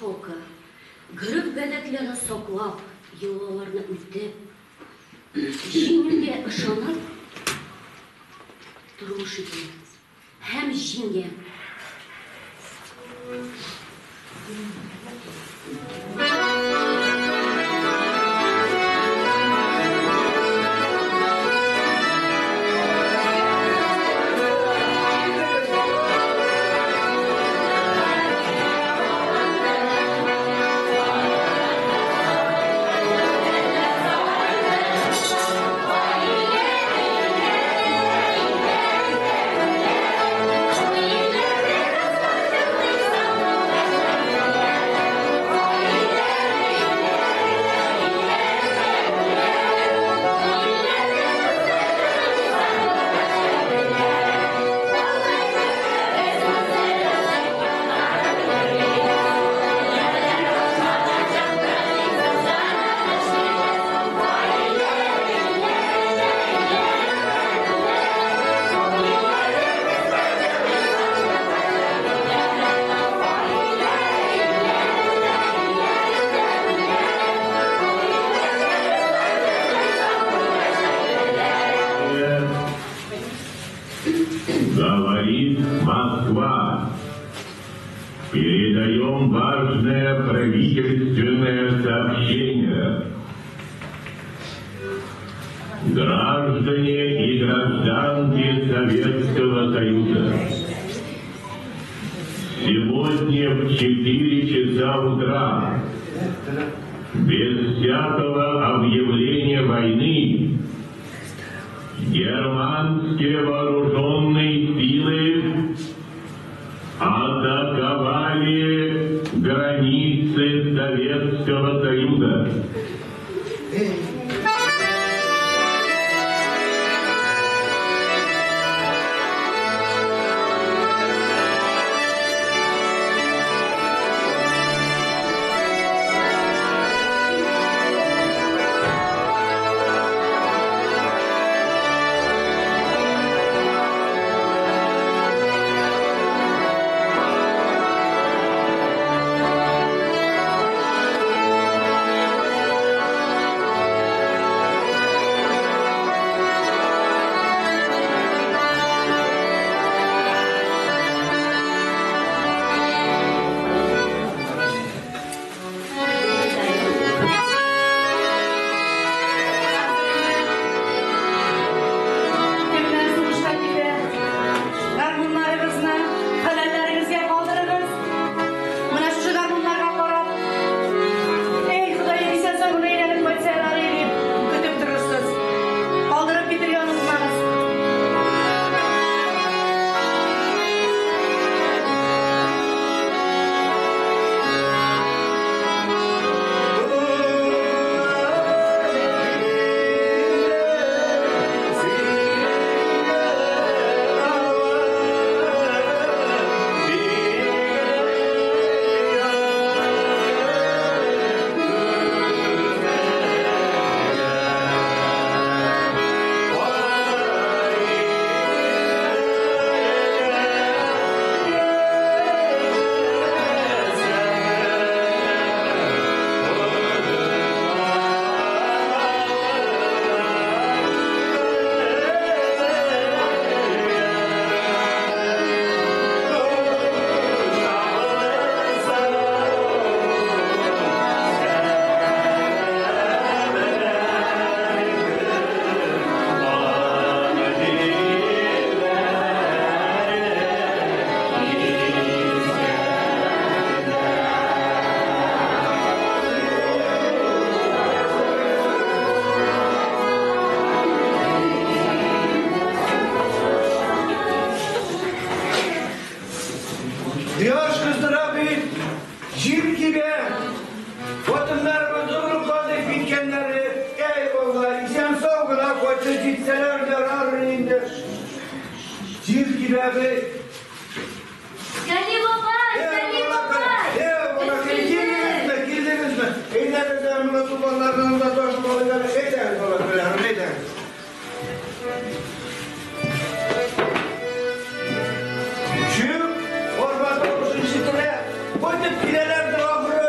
халкы, гореф-гадәтләрен саклап, йолаларны үтеп, җиңүгә ышанып тормыш итә һәм җиңә. Говорит Москва. Передаем важное правительственное сообщение. Граждане и гражданки Советского Союза, сегодня в 4 часа утра, без всякого объявления войны, германские вооруженные силы атаковали границы Советского Союза. Кояш кыздыра бит, җил кибә. Хатыннарыбыз орлыклады киткәннәре. Әй, Алла, исән-сау гына кайтып җитсәләр ярар инде. Җил кибә бит. Сәлим апай, Сәлим апай! Килдегезме, килдегезме? Әйдәгез, менә туганнардан да ташып алыйк әле. Әйдәгез, балакайларым, әйдәгез. Чү, арба тавышын ишетелә. Кайтып киләләрдер ахры.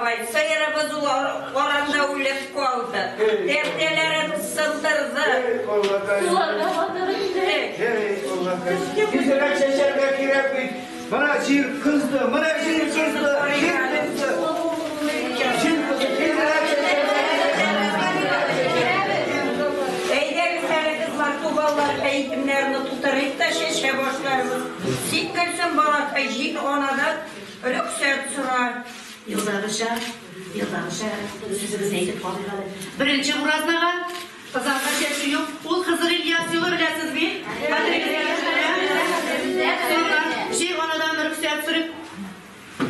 бабай, сыерыбыз ул аранда үлеп калды. Тәртәләрен сындырды. Суларга батырып. Ey Allah'ım. Tizrek çeçerge кирәк бит. Менә җир кызды, менә җир кызды, җир кызды. Җир кызды, тизрәк чәчәргә. Әйдәгез әле, кызлар, тубаллар әйтемнәрне тутырыйк та чәчә башларбыз. Син, Гөлсем балакай, җил анадан рөхсәт сора. Елдагыча, елдагыча сүзебезне әйтеп калыйк әле. Беренче буразнага ызанга чәчү юк. Ул Хызыр Ильяс юлы, беләсез бит. Хәтерегезгә төшерә. Соңыннан җир анадан рөхсәт сорап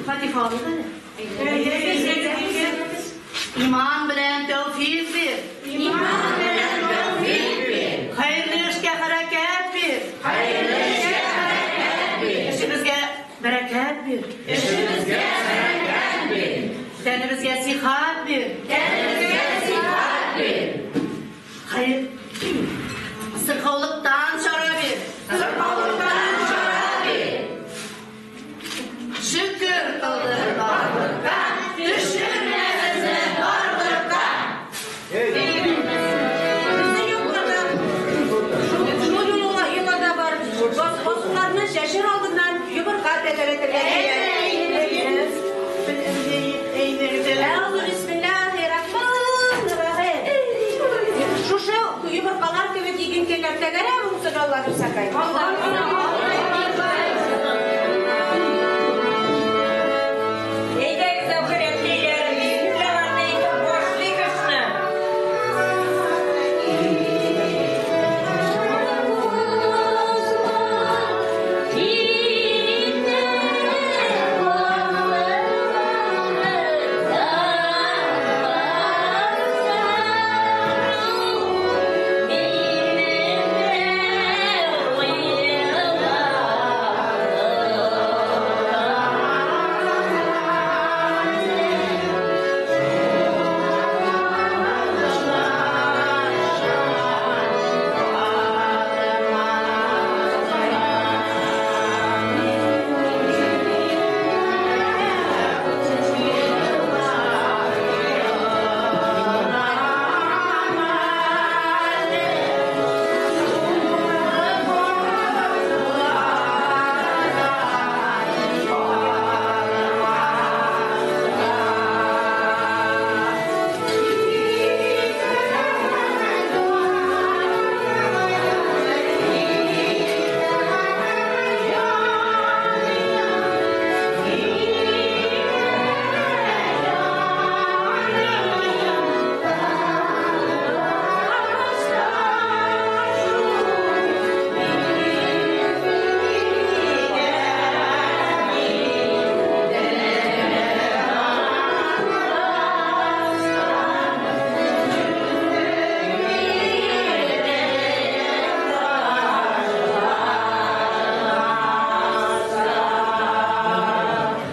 фатиха алыйк әле. Иман белән тәүфик бир. Иман белән тәүфик бир. Хәерле эшкә хәрәкәт бир. Хәерле эшкә хәрәкәт бир. Эшебезгә бәрәкәт бир. Эшебезгә бәрәкәт бир. Тәнебезгә сихәт бир. Тәнебезгә сихәт бир. Хәер сырхаулыктан чара бир. Сырхаулыктан чара бир. Шөкер кылдык барлыкка, төшермә безне барлыкка. Безнең якларда шул йолада бар. Басуларны чәчер алдыннан йомырка тәгәрәтергә кирәк. Әгъузу бисмиллаһир-рахманир-рахим. Шушы йомыркалар кебек игенкәйләр тәгәрә булсын, Алла бирсәкәй. Әйдәгез, әүхәрәтләйләр, бисмиллаларны әйтеп башлыйк эшне.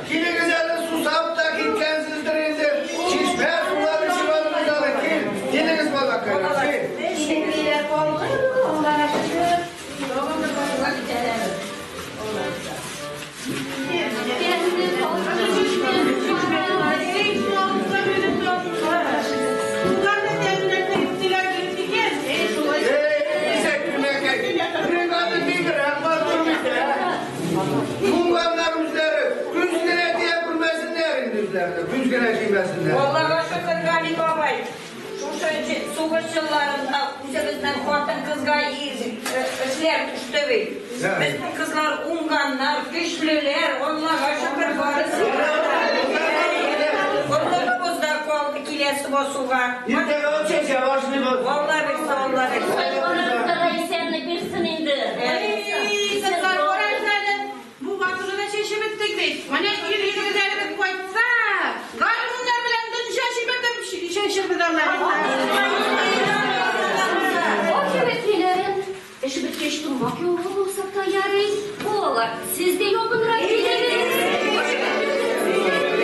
Килегез әле, сусап та киткәнсездер инде. Чишмә сулары эчеп алыгыз әле. Кил, килегез, балакайлар, кил. Шикелләр калды, Аллага шөкер. Ey, isek günәкәй. Бригада бигрәк матур бит, ә? Уңганнар үзләре. Көз генә тия күрмәсеннәр инде үзләренә. Көз генә тимәсеннәр. Аллага шөкер, Гали бабай. Шушы сугыш елларында үзебезнең хатын-кызга эшләр төште бит. Да. Безнең кызлар уңганнар, көчлеләр, Аллага шөкер, барысы. Орлыгыбыз да калды киләсе басуга. Иртәгә үк чәчә башлыйбыз. Алла бирсә, Алла бирсә. Балаларыбызга да исәнлек бирсен инде. Эй, кызлар, карагыз әле. Бу басуны чәчеп беттек бит. Менә ир-егет әле бит кайтса, гармуннар белән дөнья чибертеп чәчербез, Алла бирсә. Ахирәтлеләрен эш беткәч тумак юлы булса та ярый. Балалар, сез дә якынрак килегез. Әйдәгез, якынрак.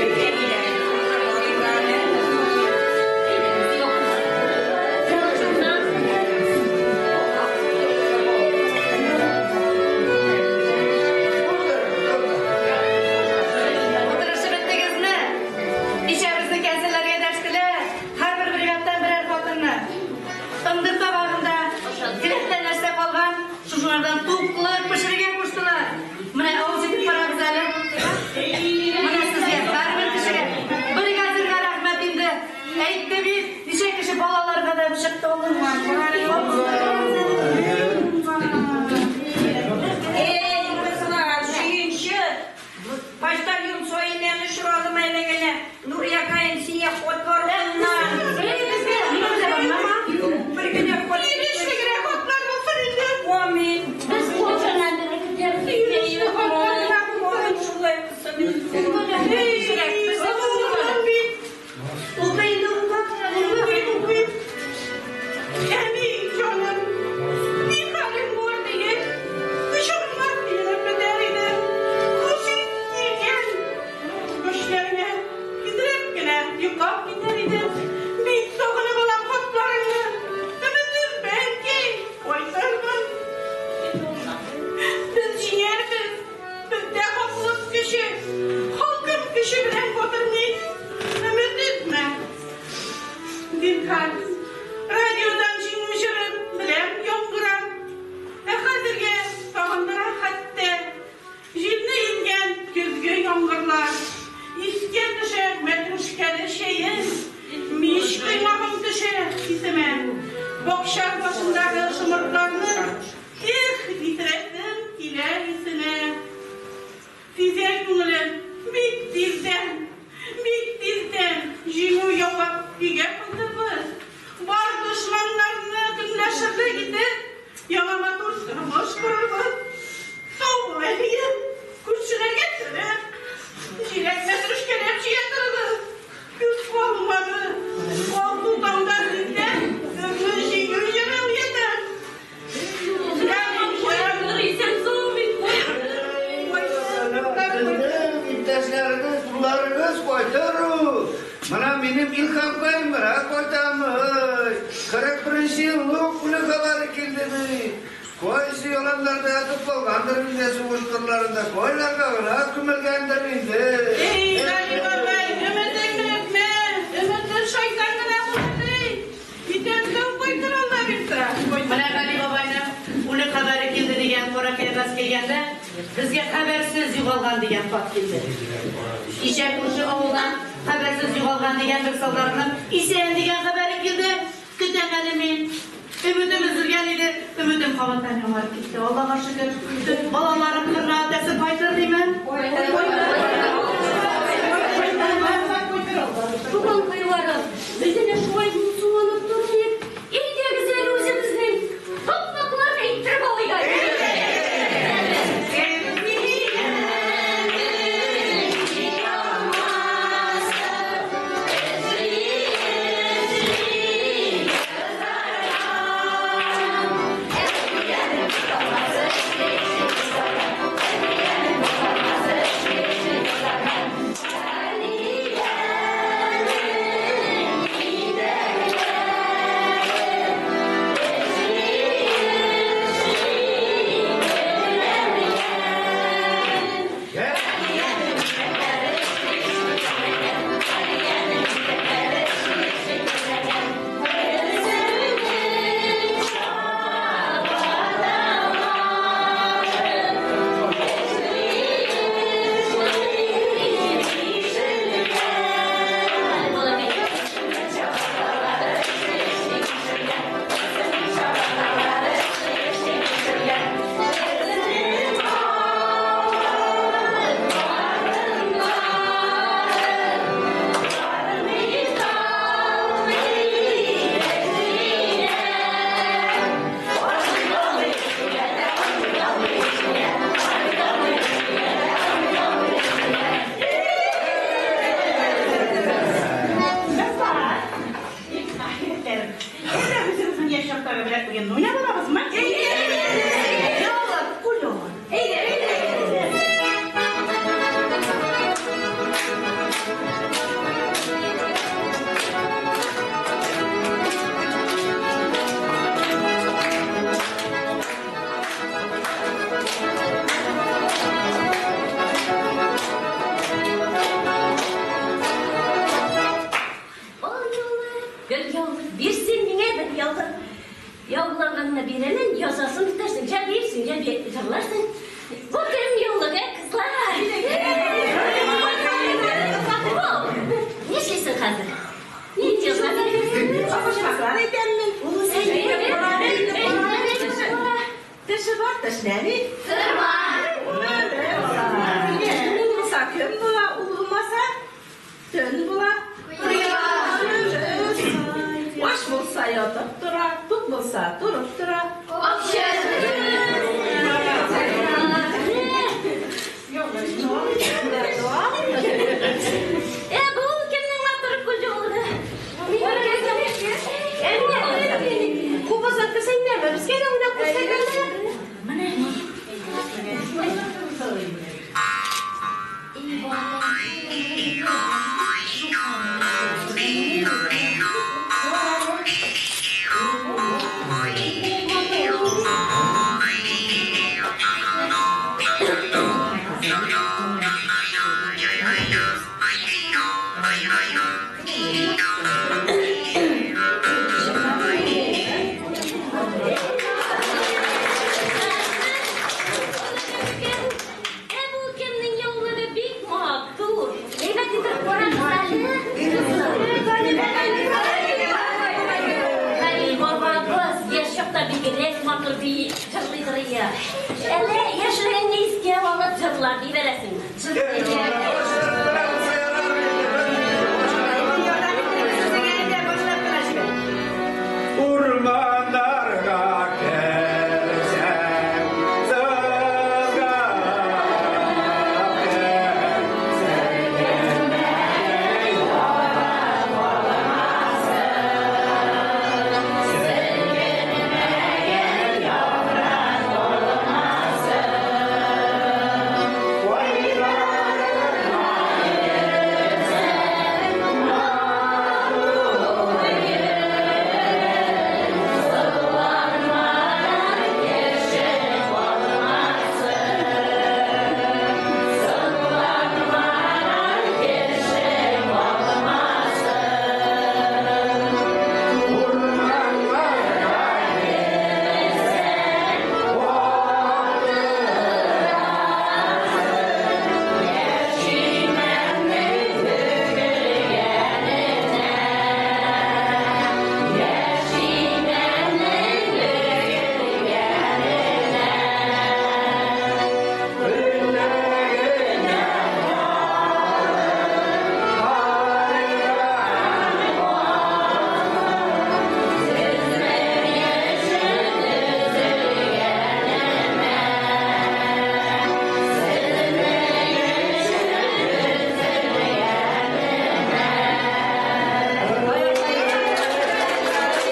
Утырышып беттегезме? Шунардан туклык пешерергә куштылар. Менә авыз итеп карагыз әле. Менә сезгә, һәрбер кешегә бригадирга рәхмәт инде. Әйтте бит, ничә кеше балаларга да чыкты алынган. Эй, кызлар, сөенче! Почтальон Саимәне очрадым әле генә. Нуриякаем, сиңа хат бар аннан. Бер генә хат. Сөенечле хатлар булсын инде. Амин. Без кайчаннан бирле көтәбез. Амин, шулай булсын. Эй, олугым бит. Укы инде, укы. Укыйм, укыйм. Әни, җаным, ни хәлең бар диеп, кочагыңа килеп бетәр идем. Хуш ит килгән гөшләреңә тизрәк кенә йоклап китәр идем. Бик сагынып алам хатларыңны. Өмет өзмә, әнкәй, кайтырмын. Без җиңәрбез. Бездә хаклык көче, халкым көче белән батырмый. Өмет өзмә. Зинһар, радиодан җиңү җыры белән яңгырар. Ә хәзергә сагындыра хәтта. Җирне иңгән көзге яңгырлар. Искә төшә мәтрүшкәле чәең. Мич коймагың төшә исемә. Бакча башындагы шомыртларны эх, китерәсем килә исенә. Сизә күңелем, бик тиздән җиңү яулап өйгә кайтырбыз. Бар дошманнарны көнләшерлек итеп, яңа матур тормыш корырбыз. Сау бул, әнием, күршеләргә сәлам. Җиләк мәтрүшкәләп җыя торыгыз. Күп калмады. Алсу таңда сездә сезне җиңү җыры уятыр. Безнең иптәшләрегез, улларыгыз кайтыр. Менә минем Илһамкаем менә кайтамы. 41 елның үле хәбәре килде бит. Кайсы яланнарда ятып калгандыр инде сугыш кырларында, кайларга гына күмелгәндер инде. Эй, Гали бабай, өметеңне өзмә. Өметсез шайтан гына булыр. Исән-сау кайтыр Алла бирсә. Менә Гали бабайның үле хәбәре килде дигән кара кәгазь килгәндә, безгә хәбәрсез югалган дигән хат килде. Кичә күрше авылдан хәбәрсез югалган дигән бер солдатның исән дигән хәбәре килде. Көтәм әле мин. Өметем өзелгән иде, өметем кабаттан яңарып китте. Аллага шөкер, балаларым хөрмәт кайтыр димен. Туганкайларым, безне шулай моңсуланып тормыйк. Әйдәгез әле үзебезнең такмакларны әйттереп алыйк әле. Кызлар, әйдә үзебезнең яшь чактагы белән уен уйнап алабызмы? Ялла, кулёва. Әйдә, әйдә. Ал яулык, гөл яулык, бирсен миңа бер яулык. Яулаганны бирәмен, язасын бетерсен. Җә бирсен. Дөнья җырларсың. Бу кем юллыгы, кызлар? Нишлисең хәзер? Нинди җырлар? Табышмаклар әйтәм мин. Теше бар, тешләми. Сырма. Ул булса көн була, ул булмаса төн була. Ач булса ятып тора, тук булса торып тора. Акча. Бу кемнең матур күлҗоңлыгы? Кубызын кесәңнәме? Безгә дә уйнап күрсәтәләр. Менә. Бу кемнең яулыгы бик матур. Әйбәт итеп карагыз әле. Хәлил бабабыз яшь чакта бигрәк матур бии җырлыйдыр ия. Әле яшьлегеңне искә алып җырлап җибәрәсең. Урманнарга керсәң, суга керсәң,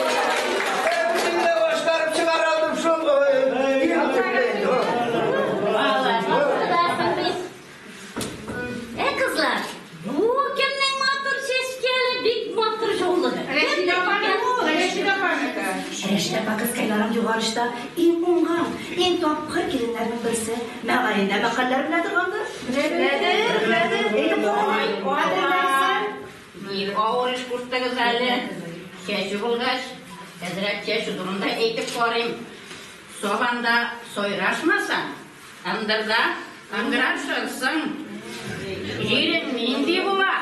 Hepsini de başlarım çıkaralım şul. Кызлар, бу кемнең матур чәчкәле, бик матур яулыгы? Рәшидә апаныкы. Рәшидә апаныкы. Рәшидә апа кызкайларым югарышта иң уңган, иң тапкыр киленнәрнең берсе. Мөгаен дә мәкальләр белә торгандыр. Беләдер, беләдер. Әйтеп куй. Бик авыр эш куштыгыз әле. Чәчү булгач, әзрәк чәчү турында әйтеп карыйм. Сабанда сайрашмасаң, ындырда ыңгырашырсың. Җирең нинди була?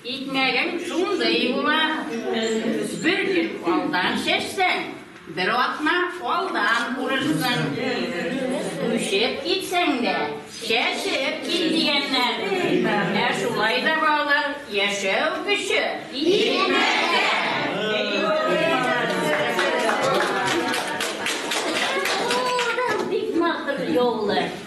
Икмәгең шундый була. Бер көн алдан чәчсәң, бер атна алдан урырсың. Күчеп китсәң дә, чәчеп кит дигәннәр. Ә шулай да балалар, яшәү көче икмәктә. Бик матур яулык.